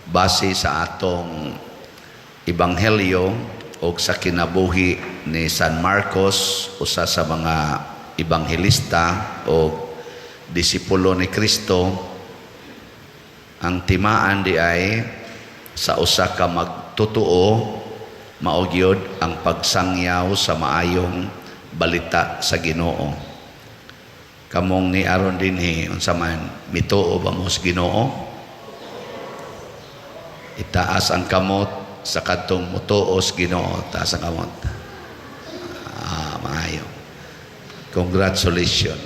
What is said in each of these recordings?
Base sa atong ebanghelyo o sa kinabuhi ni San Marcos, usa sa mga ebanghelista o disipulo ni Kristo, ang timaan di ay sa usa ka magtotoo mao gyud ang pagsangyaw sa maayong balita sa Ginoo. Kamong ni aron dinhi, unsa man, mituo ba mo sa Ginoo? Itaas ang kamot sa kadtong mutuo sa Ginoo, taas ang kamot. Ah, maayo. Congratulations.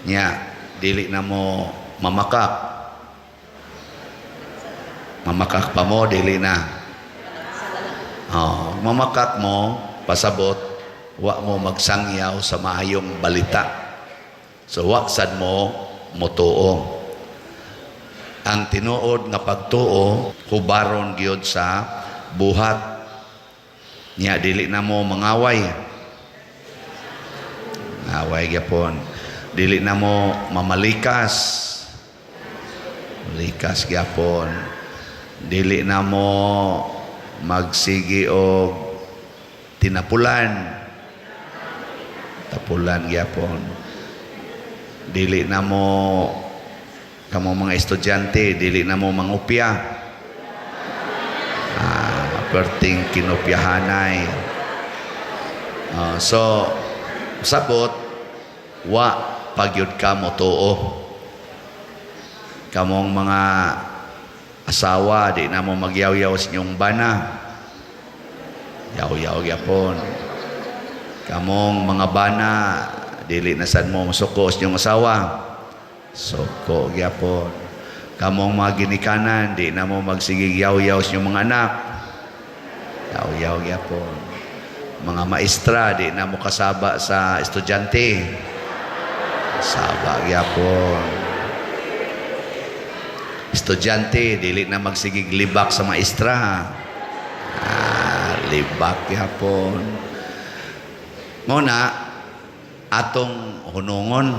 Nya, dili na mo mamakak. Mamakak pa mo, dili na. Oh, mamakak mo, pasabot, wa mo magsangyaw sa maayong balita. So, wa sad mo motuo. Ang tinuod nga pagtuo, hubaron gyud sa buhat. Nya, dili na mo mangaway. Ngaway gyapon. Dili na mo mamalikas. Malikas gyapon. Dili na mo magsigi og tinapulan. Tapulan gyapon. Dili na mo, kamo mga estudyante, dili na mo mangupya. Ah, perting kinupyahanay. Ah, so sabot wa pagyud ka mo tuo. Kamong mga asawa, di na mo magyaw-yaw sa inyong bana. Yaw-yaw gyapon. Kamong mga bana, dili na sad mo masuko sa inyong asawa. Suko gyapon. Kamong mga ginikanan, di na mo magsigig yaw-yaw sa inyong mga anak. Yaw-yaw gyapon. Mga maestra, di na mo kasaba sa estudyante. Saba gyapon. Estudyante, dili na magsigig libak sa maestra. Ah, libak gyapon. Mao na atong hunungon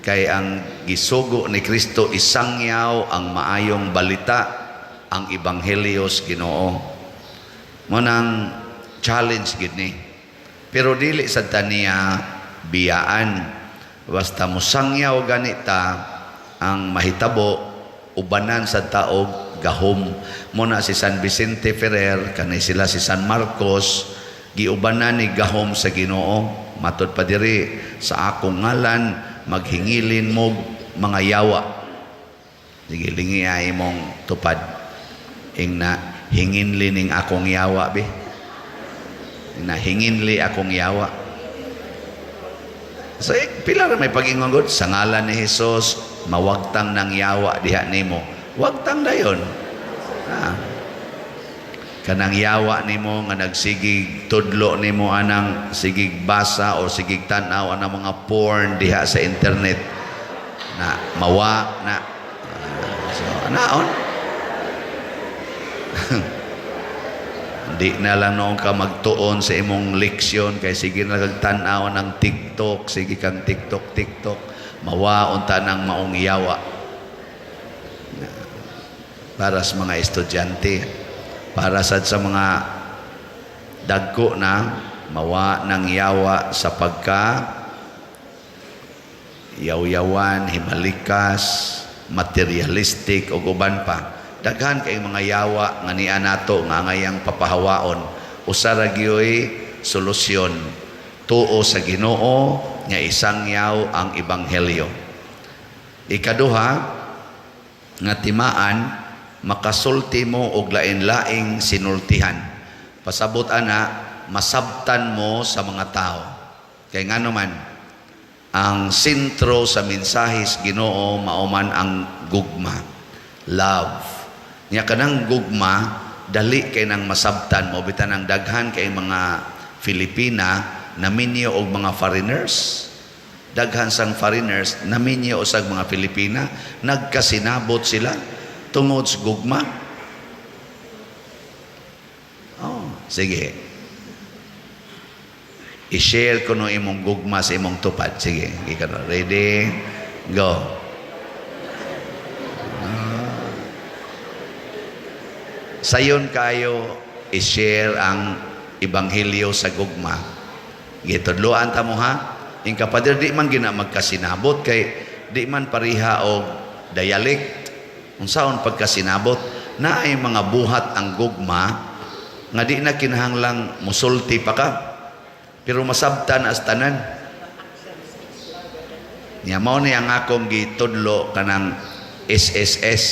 kay ang gisugo ni Kristo, isangyaw ang maayong balita, ang ebanghelyo sa Ginoo. Mao nang challenge gid ni. Pero dili sad ta niya biyaan. Basta mosangyaw ganita, ang mahitabo, ubanan sa taog gahom. Mao na si San Vicente Ferrer, kani sila si San Marcos, giubanan ni gahom sa Ginoo. Matod pa diri, "Sa akong ngalan maghingilin mo mga yawa." Sige, lingi ay imong tupad. Ingna, "Hinginli ning akong yawa bi." Ingna, "Hinginli akong yawa." So, eh, pila ra may pag-ingon gud, "Sa ngalan ni Jesus, mawagtang ng yawa diha nimo." Wagtang dayon. Ah. Kanang yawa nimo nga nagsigig tudlo nimo anang sigig basa o sigig tan-aw anang mga porn diha sa internet na mawa na. Ah, so anaon di na lang noon ka magtuon sa imong leksyon kay sige na kag tan-aw ng TikTok, sige kang TikTok TikTok, mawa unta ng maong yawa. Para sa mga estudyante, para sad sa mga dagko na, mawa ng yawa sa pagka yaw-yawan, himalikas, materialistic o uban pa. Daghan kay mga yawa nga niya nato nga ngayang papahawaon. Usa ra gyoy solusyon. Tuo sa Ginoo nga isangyaw ang ebanghelyo. Ikaduha nga timaan, makasulti mo og lain-laing sinultihan. Pasabot ana, masabtan mo sa mga tao. Kay ngano man, ang sentro sa mensahe sa Ginoo mao man ang gugma, love. Nya kanang gugma dali kay nang masabtan mo. Bitan ang daghan kay mga Filipina naminyo og mga foreigners. Daghan sang foreigners naminyo usag mga Filipina, nagkasinabot sila tungod sa gugma. Oh, sige. I-share ko no imong gugma sa imong tupad. Sige, ikaw na. Ready? Go. Ah. Sayon kayo i-share ang ebanghelyo sa gugma. Gitudloan ta mo, ha. Ing kapader, di man gina magkasinabot kay di man pareha og dialect. Unsaon pagkasinabot? Naay mga buhat ang gugma nga di na kinahanglang musulti pa ka. Pero masabtan as tanan. Nya mao ni ang akong gitudlo kanang SSS.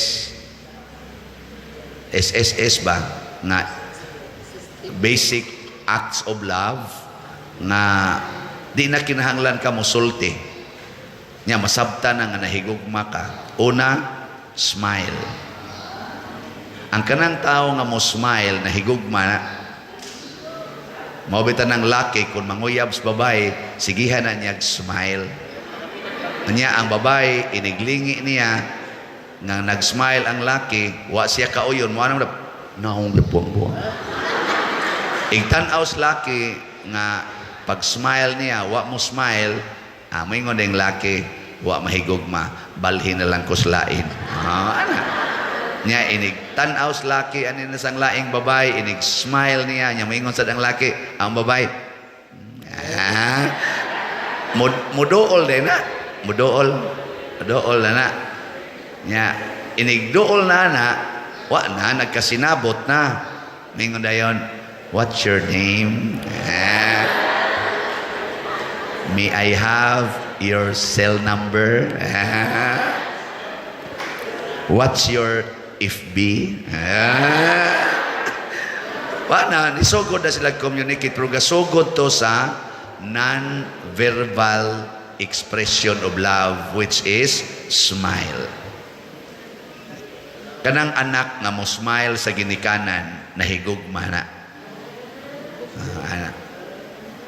SSS ba nga basic acts of love nga di na kinahanglan ka musulti. Nya masabtan na nga nahigugma ka. Una, smile. Ang kanang tao nga mo smile, nahigugma na. Mao bitaw ng laki kung manguyab sa babae, sigihan na niya smile. Nya ang babae iniglingi niya nga nag-smile ang laki, wa siya kauyon, mo anong naong buwang-buwang. Igtan-aw sa laki nga pag smile niya, wa mo smile, moingon ding laki, "Wa mahigugma, balhin na lang ko sa lain." Ah, ana. Nya inig tan-aw sa laki ani na sang laing babae, inig smile niya, nya moingon sad ang laki, ang babae, ah, muduol din na. Muduol. Muduol na na. Nya inig duol na na, wa na nagkasinabot na. Mingon dayon, "What's your name?" Ah. "May I have your cell number?" Ah. "What's your FB?" Ah. Wa na, nisugod na sila communicate, pero gasugod to sa non-verbal expression of love, which is smile. Kanang anak nga mo smile sa ginikanan, nahigugma na. Ah, anak.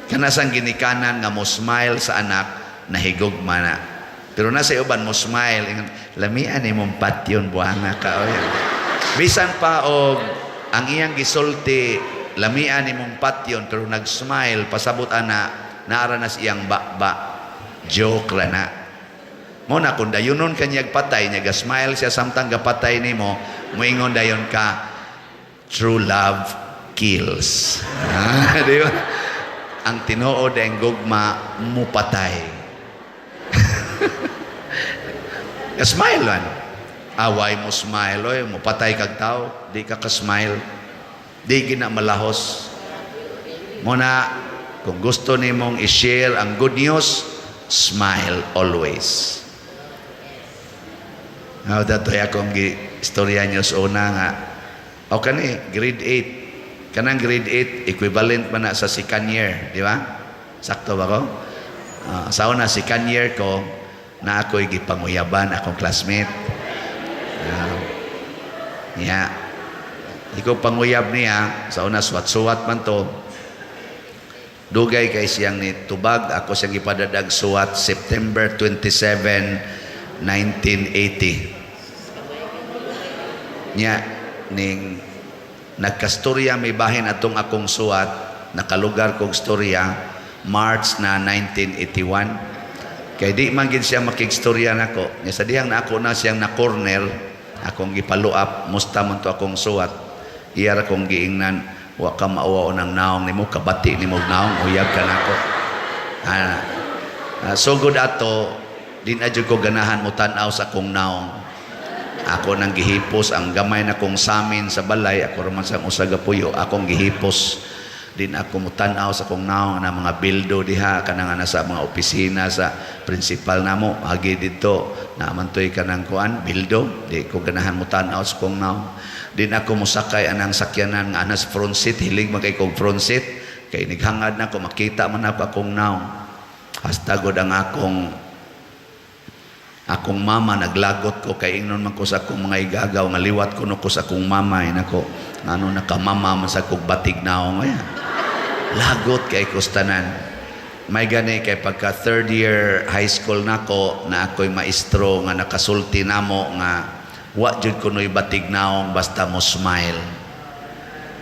Kana sang ginikanan nga mo smile sa anak, nahigugma na. Pero nasa uban mo smile, ingon, "Lamian imong patyon, buhanga ka." Oy. Bisan pa og ang iyang gisulti, "Lamian imong patyon," pero nag-smile, pasabot ana, naara na sa iyang baba. Joke ra na. Mo na kung dayunon ka niya patay, niya ga-smile siya samtang gapatay nimo, moingon dayon ka, "True love kills." Ah, di ba? Ang tinuod ang gugma mupatay. Ka-smile man. Away mo smile, oy, mupatay kag tao, di ka ka-smile. Di gina malahos. Mo na, kung gusto nimong i-share ang good news, smile always. Now, datoy akong istorya niyo sa una nga, o kani, grade 8. Kanang grade 8, equivalent man na sa second year, di ba? Sakto ba ko? Ah, sa una, second year ko, na ako'y gipanguyaban akong classmate. Niya. Ikaw panguyab niya, sa una suwat-suwat man to. Dugay kay siyang ni tubag, ako siyang gipadadag suwat September 27, 1980. Niya, ning nagkastorya may bahin atong akong suwat, nakalugar kong storya, March na 1981. Kay di man gid siya makigstorya nako. Nya sa dihang na ako na siyang na corner, akong gipalo up, musta man to akong suwat. Iya ra kong giingnan, "Wa ka mauwaw ng naong nimo, kabati nimo og naong, uyab ka nako." Ah, sugod ato, di na jud ko ganahan mo tan-aw sa akong naong. Ako nang gihipos ang gamay na kong samin sa balay, ako raman sa usa ka puyo, akong gihipos. Din ako mutan-aw sa akong naong na mga bildo diha kanang nasa mga opisina sa principal namo agi didto na man toy kanang kuan bildo, di ko ganahan mutan-aw sa akong naong. Din ako mosakay anang sakyanan nga anas front seat, hilig man kay kog front seat kay nighangad na ko makita man ako akong naong. Hasta gud ang akong mama naglagot ko kay ingnon man ko sa akong mga igagaw nga liwat kuno ko sa akong mama, eh, nako ngano nakamama man sa kog batig naong ay lagot kay kustanan. May gani kay pagka third year high school nako na ako'y maestro nga nakasulti namo nga wa jud kuno'y batig naong basta mo smile.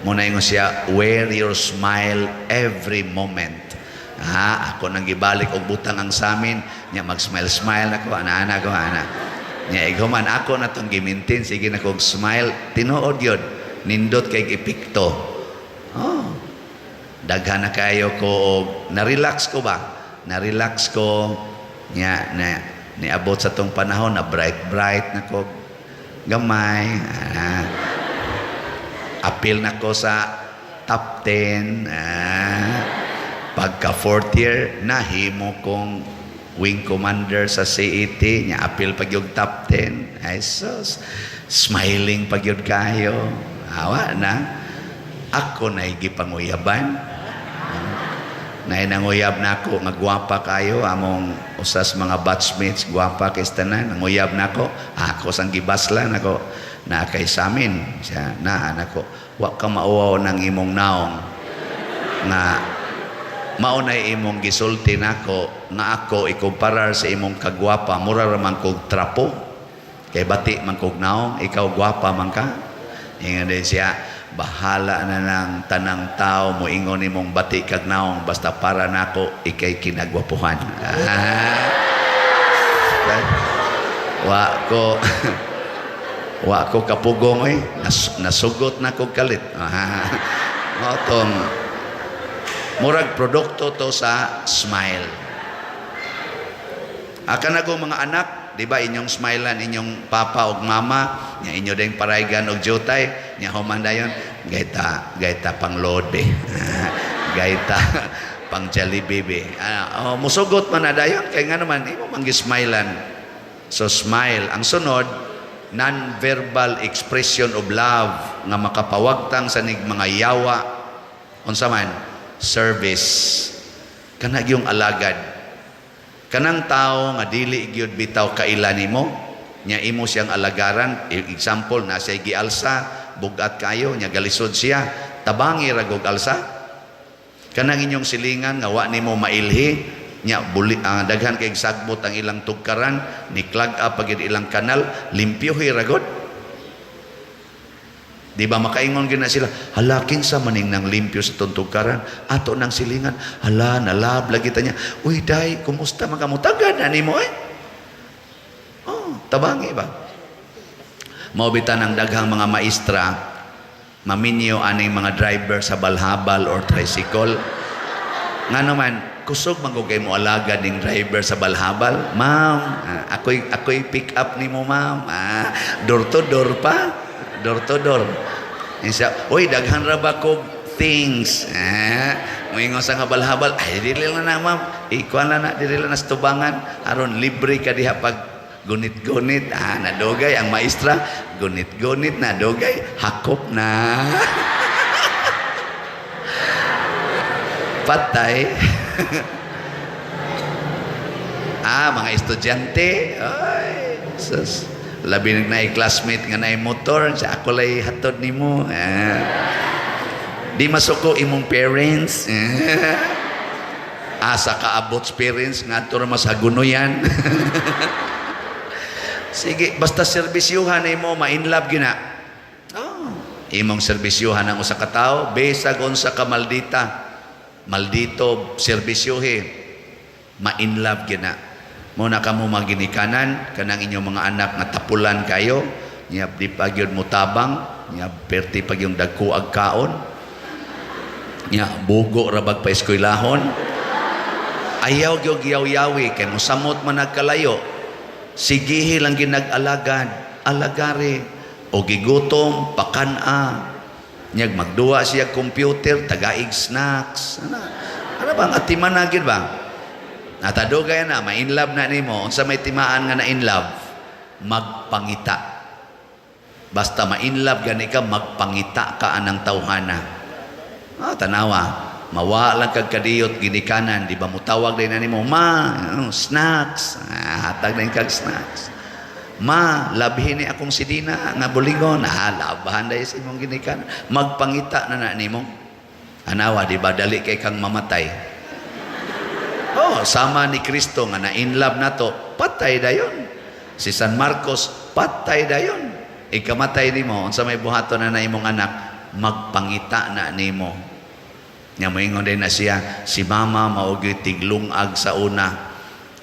Muna ingon siya, "Wear your smile every moment." Ha, ako nang gibalik og butang ang samin, nya mag-smile smile nako, ana-ana ko ana. Nya ighuman ako na tong gimintin, sige na kog smile, tinuod yun. Nindot kay epekto. Oh. Daghan na kayo ko og na-relax ko ba? Na-relax ko nya na niabot sa tong panahon na bright bright na ko gamay. Ah, apil na ko sa top 10. Ah, pagka fourth year, nahimo kong wing commander sa CAT nya, apil pag yung top 10. Ay sus, smiling pag yun kayo. Awa na ako na gipanguyaban. Nay nanguyab na ako nga gwapa kayo among usas mga batchmates, gwapa kay tanan. Nanguyab na ako, ako sang gibaslan ako na kay samin siya na nako, wa ka mauwaw ng imong naong nga mao na imong gisulti nako nga ako ikumparar sa imong kagwapa, mura ra man kog trapo kay bati man kog naong, ikaw gwapa man ka. Ingon din siya, bahala na ng tanang tao moingon nimong bati kag naong, basta para nako ikay kinagwapuhan. Ah. Wa ko kapugong oy, nasugot na kog kalit. Ah. Mao tong murag produkto to sa smile. Aka na ko mga anak, di ba inyong smilean inyong papa ug mama, nya inyo ding paraygan og jutay, nya human dayon gayta gayta pang load be. Gayta pang Jollibee be. Ah, oh, musugot man na dayon kay nga naman imo man gismilean. So smile. Ang sunod, non-verbal expression of love nga makapawagtang sa nig mga yawa, unsa man? Service. Kana gyung alagad, kanang tao nga dili gyud bitaw kaila nimo, nya imo siyang alagaran. Example, na siya gialsa, bugat kayo nya galisod siya, tabangi ra gog alsa. Kanang inyong silingan nga wa nimo mailhi nya buli, daghan kay sagbot ang ilang tugkaran, ni clog up pag ilang kanal, limpyuhi ra gud. Di ba makaingon gyud na sila, "Hala, kinsa maning nang limpyo sa tugkaran ato nang silingan? Hala, nalab lagi ta niya. Uy day, kumusta man kamo?" Tagad na nimo eh. Oh, tabangi ba? Mao bitan ang daghang mga maestra maminyo aning mga driver sa balhabal or tricycle. Nga naman, kusog man kay mo alagad ning driver sa balhabal. "Ma'am, ah, ako'y pick up nimo, ma'am." Ah, door to door pa. Door to door. Isa, "Uy, daghan ra ba kog things?" Ah, moingon sa nga balhabal, "Ay, dili lang na, ma'am. Ikuan lang na, dili lang na sa tubangan. Aron libre ka diha pag gunit-gunit." Ah, nadugay ang maestra, gunit-gunit na dugay, hakop na. Patay. Ah, mga estudyante, ay, sus. Labi na classmate nga naay motor, sa ako lay hatod nimo. Ah. Di masuko imong parents. Ah. Asa kaabot sa parents ngadto ra mas hagunoyan. Sige, basta serbisyuhan nimo, ma-inlove gina. Oh, imong serbisyuhan ang usa ka tawo, bisag unsa ka maldita. Maldito serbisyuhe, ma-inlove gina. Mo na kamo maginikanan kanang inyong mga anak nga tapulan kayo, nya di pa gyud mo tabang, nya perti pag yung dagko ag kaon. Nya bugo ra bag pa eskwelahon. Ayaw gyud yaw-yawi kay mosamot man nagkalayo. Sigihi lang ginag-alagad, alagari o gigutom, pakan-a. Nyag magduwa siya computer, tagaig snacks. Ana, ano bang atiman na gyud ba? Natadugay na, ma-inlove na nimo. Unsa may timaan nga na in love? Magpangita. Basta ma-inlove gani ka, magpangita ka anang tawhana. Ah, tanawa. Mawa lang kag kadiyot ginikanan, di ba mutawag din na nimo, "Ma, oh, snacks." Ah, hatag din kag snacks. "Ma, labhin ni akong sidina nga bulingon." Ah, labahan dahil sa imong ginikanan. Magpangita na na nimo. Anawa, di ba dali kay kang mamatay? Oh, sama ni Kristo nga na in love na to, patay dayon. Si San Marcos, patay dayon. Ikamatay nimo, unsa may buhaton na na imong anak, magpangita na nimo. Nya moingon din na siya, si mama mao gyud tiglungag sa una.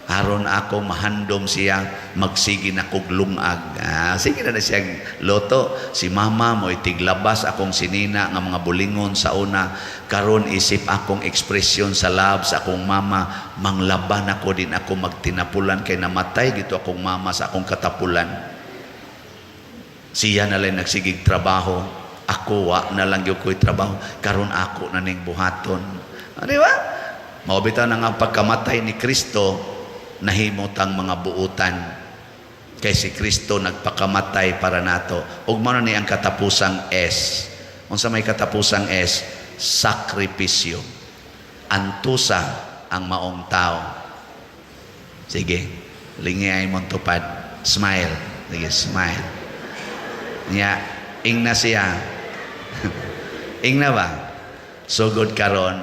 Aron ako mahandom siya, magsige na kog lungag. Ah, sige na na siya loto. Si mama mo itiglabas akong sinina nga mga bulingon sa una. Karon, isip akong ekspresyon sa love sa akong mama, manglaban ako, din ako magtinapulan kay namatay dito akong mama sa akong katapulan. Siya na lang nagsigig trabaho. Ako, wa na lang gyud ko'y trabaho. Karon ako na ning buhaton. Ah, di ba? Mao bitaw na nga pagkamatay ni Kristo, nahimo tang mga buutan. Kay si Kristo nagpakamatay para nato. Ug mao na ni ang katapusang S. Unsa may katapusang S? Sakripisyo. Antusa ang maong tao. Sige, lingi mong tupad. Smile. Sige, smile. Nya, ingna siya. Ingna ba? Sugod karon,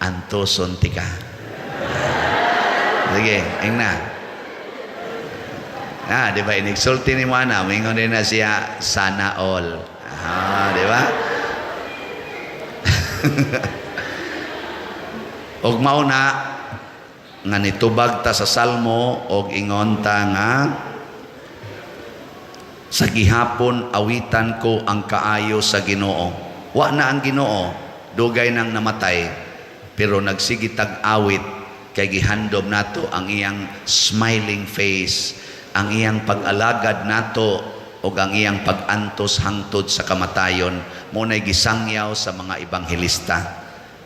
antuson tika. Sige, ingna. Ah, di ba inigsulti ni mo ana, mingon din na siya, "Sana all." Ah, di ba? Og mao na nga nitubag ta sa Salmo og ingon ta nga sa gihapon awitan ko ang kaayo sa Ginoo. Wa na ang Ginoo, dugay nang namatay, pero nagsige tag awit kay gihandom nato ang iyang smiling face, ang iyang pag-alagad nato ug ang iyang pag-antos hangtod sa kamatayon. Mo nay gisangyaw sa mga ebanghelista.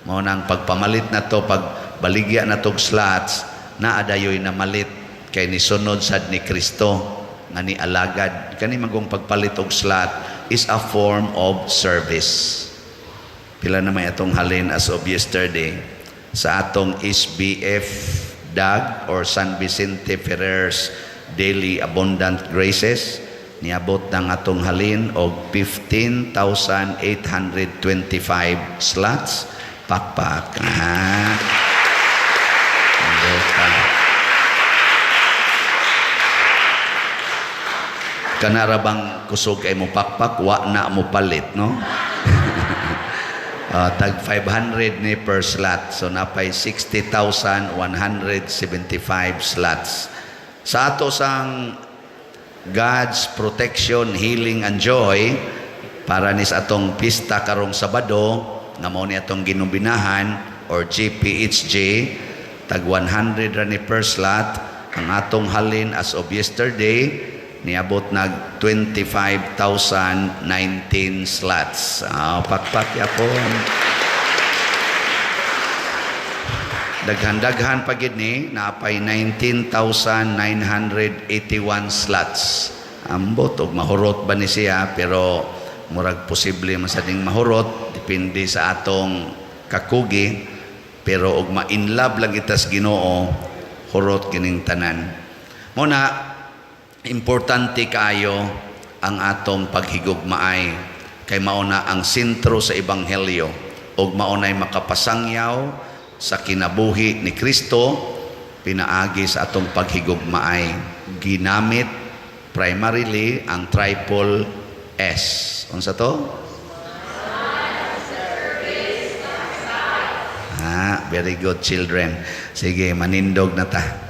Mao nang pagpamalit nato, pag baligya natog slots, naa dayoy namalit kay nisunod sad ni Kristo nga ni alagad. Kani magong pagpalit og slot is a form of service. Pila na may atong halin as of yesterday sa atong SBF DAG or San Vicente Ferrer's Daily Abundant Graces, niabot ng atong halin og 15,825 slots. Pakpak ha. Ambot. Kanara bang kusog kay mo pakpak, wa na mo palit, no? Tag 500 ni per slot. So napay 60,175 slots. Sa ato sang God's protection, healing and joy para ni sa atong pista karong Sabado nga mao ni atong ginubinahan or GPHG, tag 100 ra ni per slot. Ang atong halin as of yesterday niabot nag 25,019 slots. Ah, pakpak yapon. Daghan-daghan pa gid ni, naapay 19,981 slots. Ambot og mahurot ba ni siya, pero murag posible man sa ding mahurot, depende sa atong kakugi, pero og ma-inlove lang itas Ginoo, hurot kining tanan. Mo na importante kaayo ang atong paghigugmaay kay mao na ang sentro sa ebanghelyo ug mao nay makapasangyaw sa kinabuhi ni Kristo pinaagi sa atong paghigugmaay. Ginamit primarily ang triple S. Unsa to? Ah, very good, children. Sige, manindog na ta.